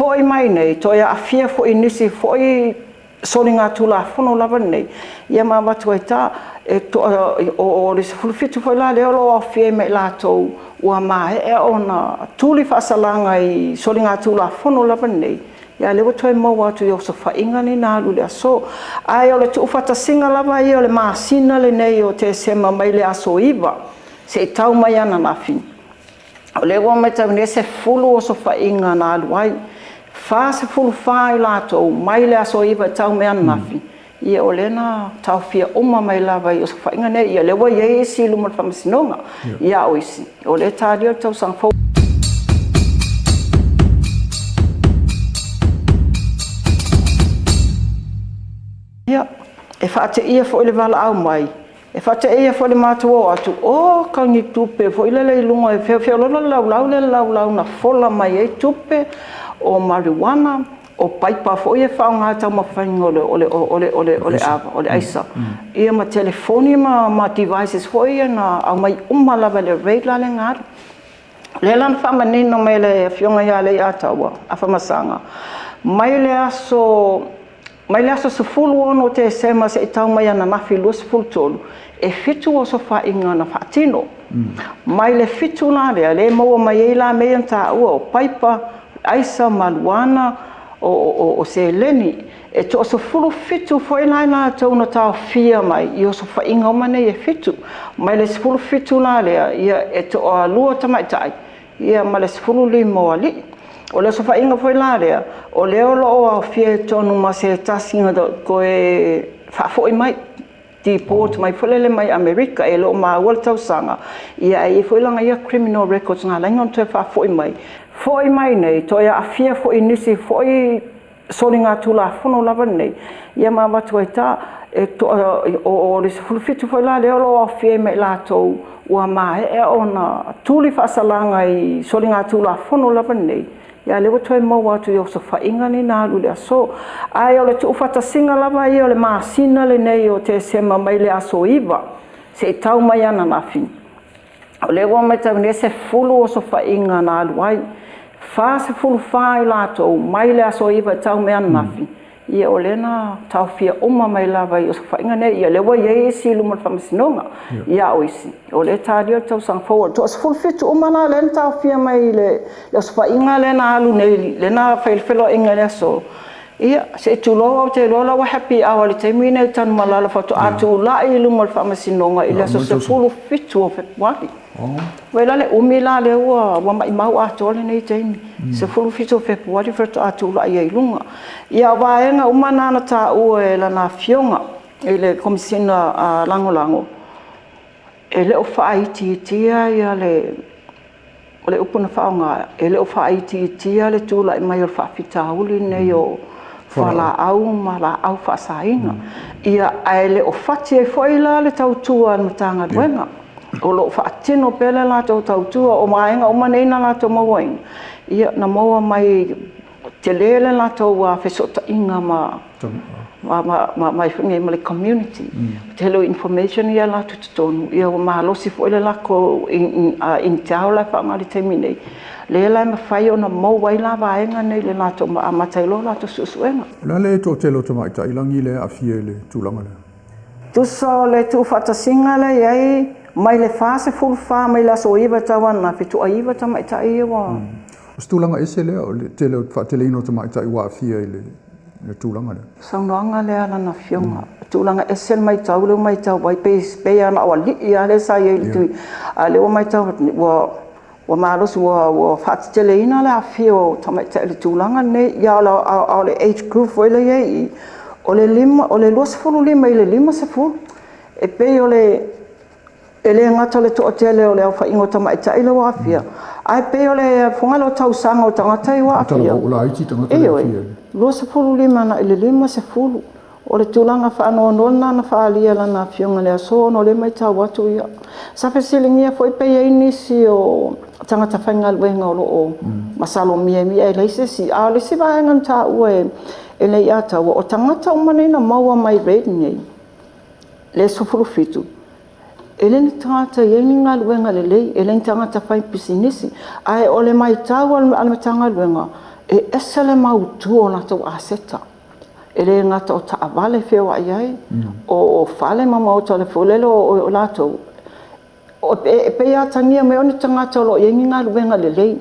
Fo'i mai nei, toe aafia foi i nisi foi soligatulafono lava nei, ia ma avatu ai ta e toa o le 17 foi la lea o lo o aofia ai ma i latou ua maea ona tuli faasalaga i soligatulafono lava nei, ia lea ua toe maua atu i osofaiga nei na alu i le aso. Ae o le tuufaatasiga lava ia o le masina lenei o Tesema mai le aso 9 seia tau mai ananafi, o lea ua matauina e 10 osofaiga na alu ai, 44 i latou mai le aso 9 e tau mai ananafi, ia o lea na taofia uma mai lava i osofaiga nei. Ia lea ua i ai isi i luma o le faamasinoga, ia a o isi, o lea e talia le tausaga fou. Ia, e faateia foi le valaau mai, e faateia foi le matou o atu, o ka ni tupe foi lele i luga e feofeololo le laulau lea, le laulau na fola mai ai tupe, o marijuana, o paipa foi e faaaoga i le taumafaiga o le ava, o le aisa, ia ma telefoni ma devices foi ia na aumai uma lava i le raid la lea na alu. O lea la na faamanino mai e le Afioga ia Leiataua Afamasaga, mai le aso 16 o Tesema seia tau mai ananafi 23, e 7 osofaiga na faatino. Mai le 7 la lea, lea e maua mai ai la mea ia na taua, o paipa, aisa, marijuana, o seleni. E toa-17 foi la i latou na taofia mai i osofaiga uma nei e 7. Mai le 17 la lea, ia e toalua tamaitai, ia ma le 15 o alii. O le osofaiga foi la lea, o lea o lo o aofia i totonu ma se tasi na toe faafoi mai, deport mai foi lele mai Amerika, e le o maua le tausaga, ia e i ai foi lana ia criminal records na ala ai ona toe faafoi mai. Fo'i mai nei, toe aafia foi i nisi foi soligatulafono lava nei, ia ma avatu ai ta e toa o le 17 foi la lea o lo o aofia ai ma i latou ua maea ona tuli faasalaga i soligatulafono lava nei, ia lea ua toe maua atu i osofaiga nei na alu i le aso. Ae o le tuufaatasiga lava ia o le masina lenei o Tesema mai le aso 9 seia tau mai ananafi, o lea ua matauina e 10 osofaiga na alu ai, 44 i latou mai le aso 9 e tau mai ananafi, ia o lea na taofia uma mai lava i osofaiga nei. Ia lea ua i ai isi i luma o le faamasinoga, ia a o isi, o lea e talia le tausaga fou. O le toa-17 uma la lea na taofia mai i le osofaiga lea na alu nei, lea na fai le feloaiga i le aso. Ia, se i tulou, ou te iloa la ua happy hour i le taimi lenei i Tanumalala faatoa tulai i luma o le faamasinoga i le aso 17 o Fepuari. Vai la le umi la lea ua maumau atoa lenei taimi. 17 o Fepuari faatoa tulai ai i luga. Ia, o vaega uma na na taua e lana afioga i le Komesina Lagolago, e le o faaitiitia ia le o le upu na faaaoga, e le o faaitiitia le tulai mai o le faafitauli lenei o fualaau ma laau faasaina. Ia, ae le o fati ai foi la le tautua a le Matagaluega. O lo o faatino pea le latou tautua, o vaega uma nei na latou mauaina, ia na maua mai tele le latou fesootaiga ma le community. Tele o information ia latou totonu, ia ua malosi foi le latou intel la e faaaoga i le taimi nei. Lea la e mafai ona maua ai la vaega nei i le latou amata ai loa latou suesuega. O le a le toatele o tamaitai lagi lea e aafia i le tulaga lea? Tusa o le tuufaatasiga lea i ai mai le 44 mai le aso 9 e tau ananafi, toa-9 tamaitai ia ua. O se tulaga ese lea, o le tele o faateleina o tamaitai ua aafia i le tulaga lea. Saunoaga lea a lana afioga, tulaga ese le matau lea ua matau ai, pei lava na o alii lava lea sa i ai i le tui, a o lea ua matau ua malosi, ua faateteleina le aafia o tamaitai i le tulaga lenei. Ia a o le age group foi lea i ai i i, o le 25 i le 50, e pei o le e le gata o le toatele o le aofaiga o tamaitai lea ua aafia, ae pei o le fofoga o tausaga o tagata ia ua aafia. O laiti tagata lea Ioe, aafia. 25 agai i le 50. O le tulaga faanoanoa lena na faaalia e lana afioga i le aso, ona o lea e matau atu ia. Sa fesiligia foi pe i ai nisi o tagata faigaluega o lo o masalomia e leai se isi. A o le isi vaega na taua e Leiataua, o tagata uma nei na maua mai raid nei, le 17, e le ni tagata e i ai ni galuega lelei, e le ni tagata fai pisinisi. Ae o le matau a le Matagaluega, E ese le mautu o latou aseta. E le gata o taavale feoai ai, o fale ma maota o le foi lele o latou. E pei e atagia mai o ni tagata o lo o i ai ni galuega lelei.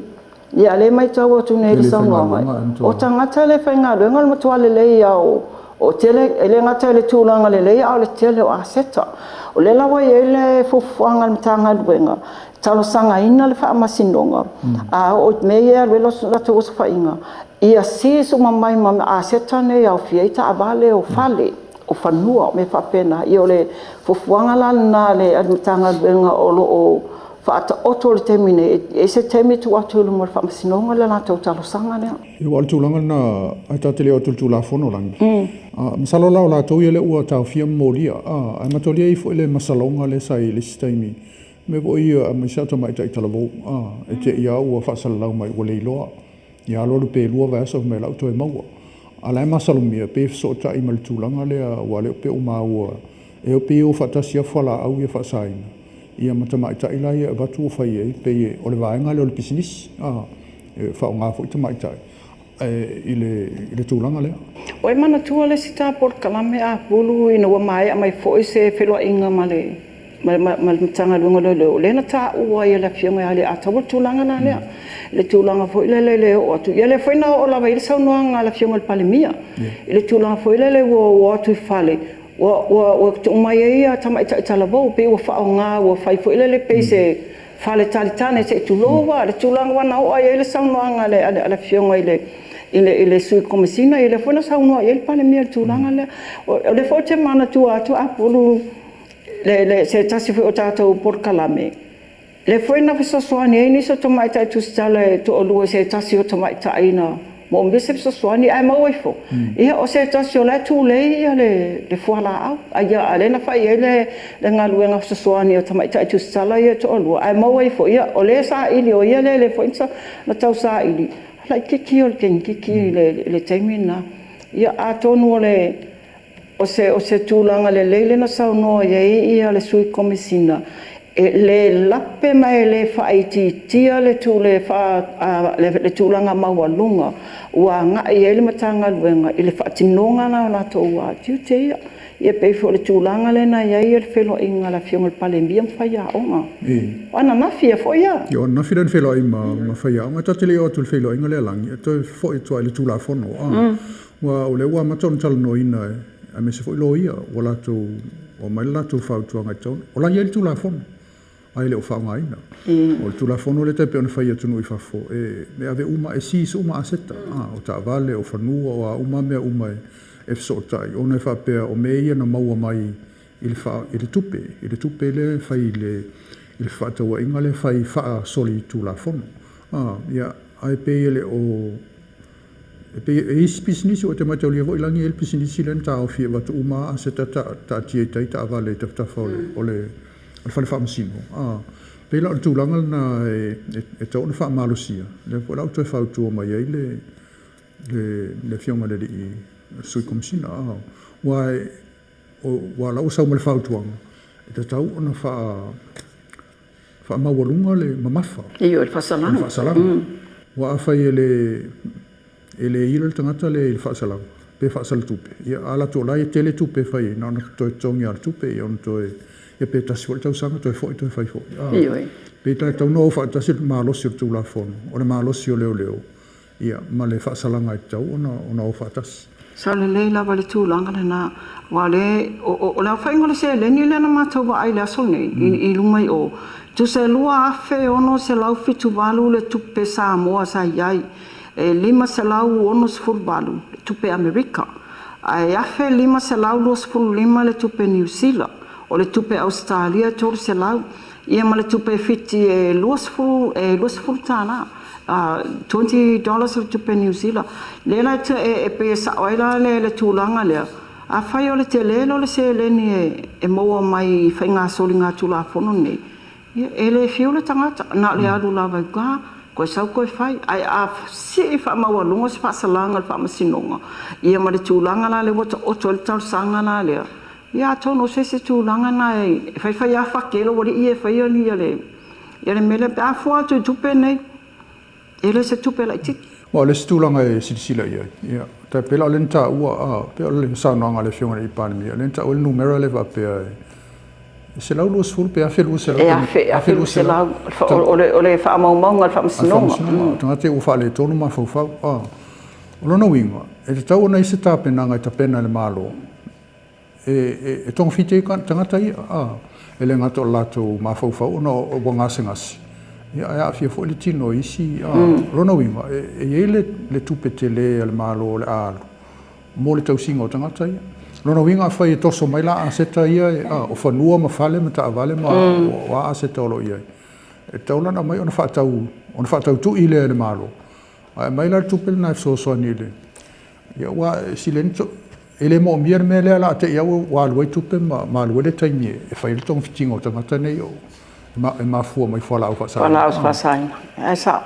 Ia, lea e matau atu nei i le saunoaga, o tagata le faigaluega o le matua lelei lava o tele, e le gata i le tulaga lelei a o le tele o aseta. O lea la ua i ai le fuafuaga a le Matagaluega, e talosagaina le Faamasinoga, a oo i mea ia e alu ai le latou osofaiga, ia seize uma mai ma aseta nei e aofia ai taavale, o fale, o fanua, o mea faapena. Ia o le fuafuaga la lena a le Matagaluega o lo o faataoto i le taimi nei, e i ai se taimi tuu atu i luma o le Faamasinoga le latou talosaga lea. Ia, aua o le tulaga lena, ae ta te le o atu i le Tulafono lagi. Masalo la o latou ia lea ua taofia ma molia, ae mataulia ai foi le masaloga lea sa i ai i le isi taimi, mea foi ia aemaise lava tamaitai talavou, e te i lava ua faasalalau mai ua le iloa. Ia alu alu pe 2 vaiaso fai mai o la ua toe maua. A o la e masalomia pei e fesootai ma le tulaga lea aua o lea pei ua maua e pei e o faatasi lava fualaau ia faasaina ia ma tamaitai la ia e avatu ua fai ai, pei o le vaega lea o le pisinisi, e faaaoga foi tamaitai i le tulaga lea. Ua e manatua le isi ta polokalame apulu ina ua maea mai foi se feiloaiga ma le Matagaluega o Leoleo, lea na taua ai e le Afioga ia Leiataua le tulaga la lea, le tulaga foi lele i le oo atu. Ia lea foi na oo lava i ai le saunoaga a le Afioga i le Palemia i le tulaga foi lele ua o atu i fale ua tuu mai ai tamaitai talavou, pei ua faaaoga ua fai foi lele pei se faletalitane se i tulou lava, le tulaga aua na oo lava i ai le saunoaga a le Afioga i le Sui Komesina, ia lea foi na saunoa i ai le Palemia i le tulaga lea. O lea foi ou te manatua atu Apulu se tasi foi o tatou polokalame, lea foi na fesoasoani ai nisi o tamaitai tusitala e toalua i se tasi o tamaitai na moomia se fesoasoani, ae maua ifo, ia o se tasi o la e tulei le fualaau. A o lea na fai i ai le galuega fesoasoani a tamaitai tusitala ia e toalua, ae maua ifo, ia o lea e saili, o ia lea foi na tausaili, laitiiti ia o le teineitiiti i le taimi lena. Ia atonu o se tulaga lelei lea na saunoa i ai le Sui Komesina, e le lape ma e le faaitiitia le tulaga maualuga ua agai i ai le Matagaluega i le faatinoga la o latou tiute ia. Ia pei foi o le tulaga lea na i ai le feiloaiga a le Afioga i le Palemia ma faiaoga. O ananafi foi ia. O ananafi lea na feiloai ma faiaoga. Ta te le i oo atu i le feiloaiga lea lagi, e toe foi atu lava i le Tulafono. Aua o lea ua amata ona talanoaina aemaise foi loia ua latou aumai le latou fautuaga i totonu. O la e i ai le Tulafono, ae le o faaaogaina. O le Tulafono lea tai pei ona fai i atunuu i fafo, e ave uma, e seize uma aseta, o taavale, o fanua, o a uma mea uma e fesootai, ona e faapea o mea ia na maua mai i le tupe lea e fai i le fefaatauaiga lea e fai faasolitulafono. Ia, ae pei e le o... E pei e isi pisinisi, ua e mataulia foi lagi e i ai le pisinisi lea na taofi e avatu uma aseta taatia i tai taavale i tafatafa o le fale faamasino. Pei la o le tulaga lena e tatau ona faamalosia, lea foi la ua toe fautua mai ai le Afioga i le alii Sui Komesina. Aua o la ua sau ma le fautuaga, e tatau ona faamaualuga le mamafa. Ioe, le faasalaga. Le faasalaga. Aua afai e le ila le tagata lea i le faasalaga, pe faasala tupe, ia a latou la e tele tupe e fai ai, na ona toe totogi lava o le tupe, ia ona toe, ia pe tasi foi le tausaga, toe foi, toe fai foi. Ioe. Pe tatau ona o faatasi le malosi o le Tulafono, o le malosi o leoleo, ia, ma le faasalaga e tatau ona o faatasi. Sao lelei lava le tulaga lena, aua o le aofaiga o le seleni lea na matou vaai i le aso nei, i luma i o, tusa e 2,678 le tupe Samoa sa i ai, e 568 le tupe Amerika, ae 1,525 le tupe Niu Sila, o le tupe Ausetalia e 300, ia ma le tupe Fiti e $20, $20 le tupe Niu Sila. Lea la e pei e sao ai la le tulaga lea, afai o le tele lea o le seleni e maua mai i faiga soligatulafono nei, e le fiu le tagata, na o le alu lava i uka, koe sau koe fai, ae a sii faamaualuga se faasalaga o le faamasinoga, ia ma le tulaga la lea ua taoto ai le talosaga la lea, ia atonu o se isi tulaga na e faifai lava fake lou alii e faia le mea lea, pe a fua atu i tupe nei, e le o se tupe laitiiti. Ma o le isi tulaga e silasila i ai, ia, tai pei la o lea na taua, a, pei o le saunoaga a le Afioga i le Palemia, lea na taua le numera lea faapea e 120 pe 1,200. E 1,200 o le faamaumauga a le Faamasinoga. Tagata ua faaletonu mafaufau. A, o lona uiga, e tatau ona i ai se tapenaga e tapena e le Malo e togafiti ai tagata ia, a, e le gata o le latou mafaufau ona ua gasegase, ia, ae aafia foi le tino i isi. A, o lona uiga, e i ai le tupe tele a le Malo o le a alu mo le tausiga o tagata ia. Lona uiga, afai e toso mai la aseta ia, a, o fanua ma fale ma taavale ma o a aseta o lo o i ai, e tatau la ona aumai ona faatau, ona faatautui lea e le Malo, ae aumai la le tupe lena e fesoasoani i le, ia, ua sileni e le moomia le mea lea la te i au ua alu ai tupe ma alu ai le taimi e fai ai le togafitiga o tagata nei o e mafua mai fualaau faasaina. Fualaau faasaina. Ae sao.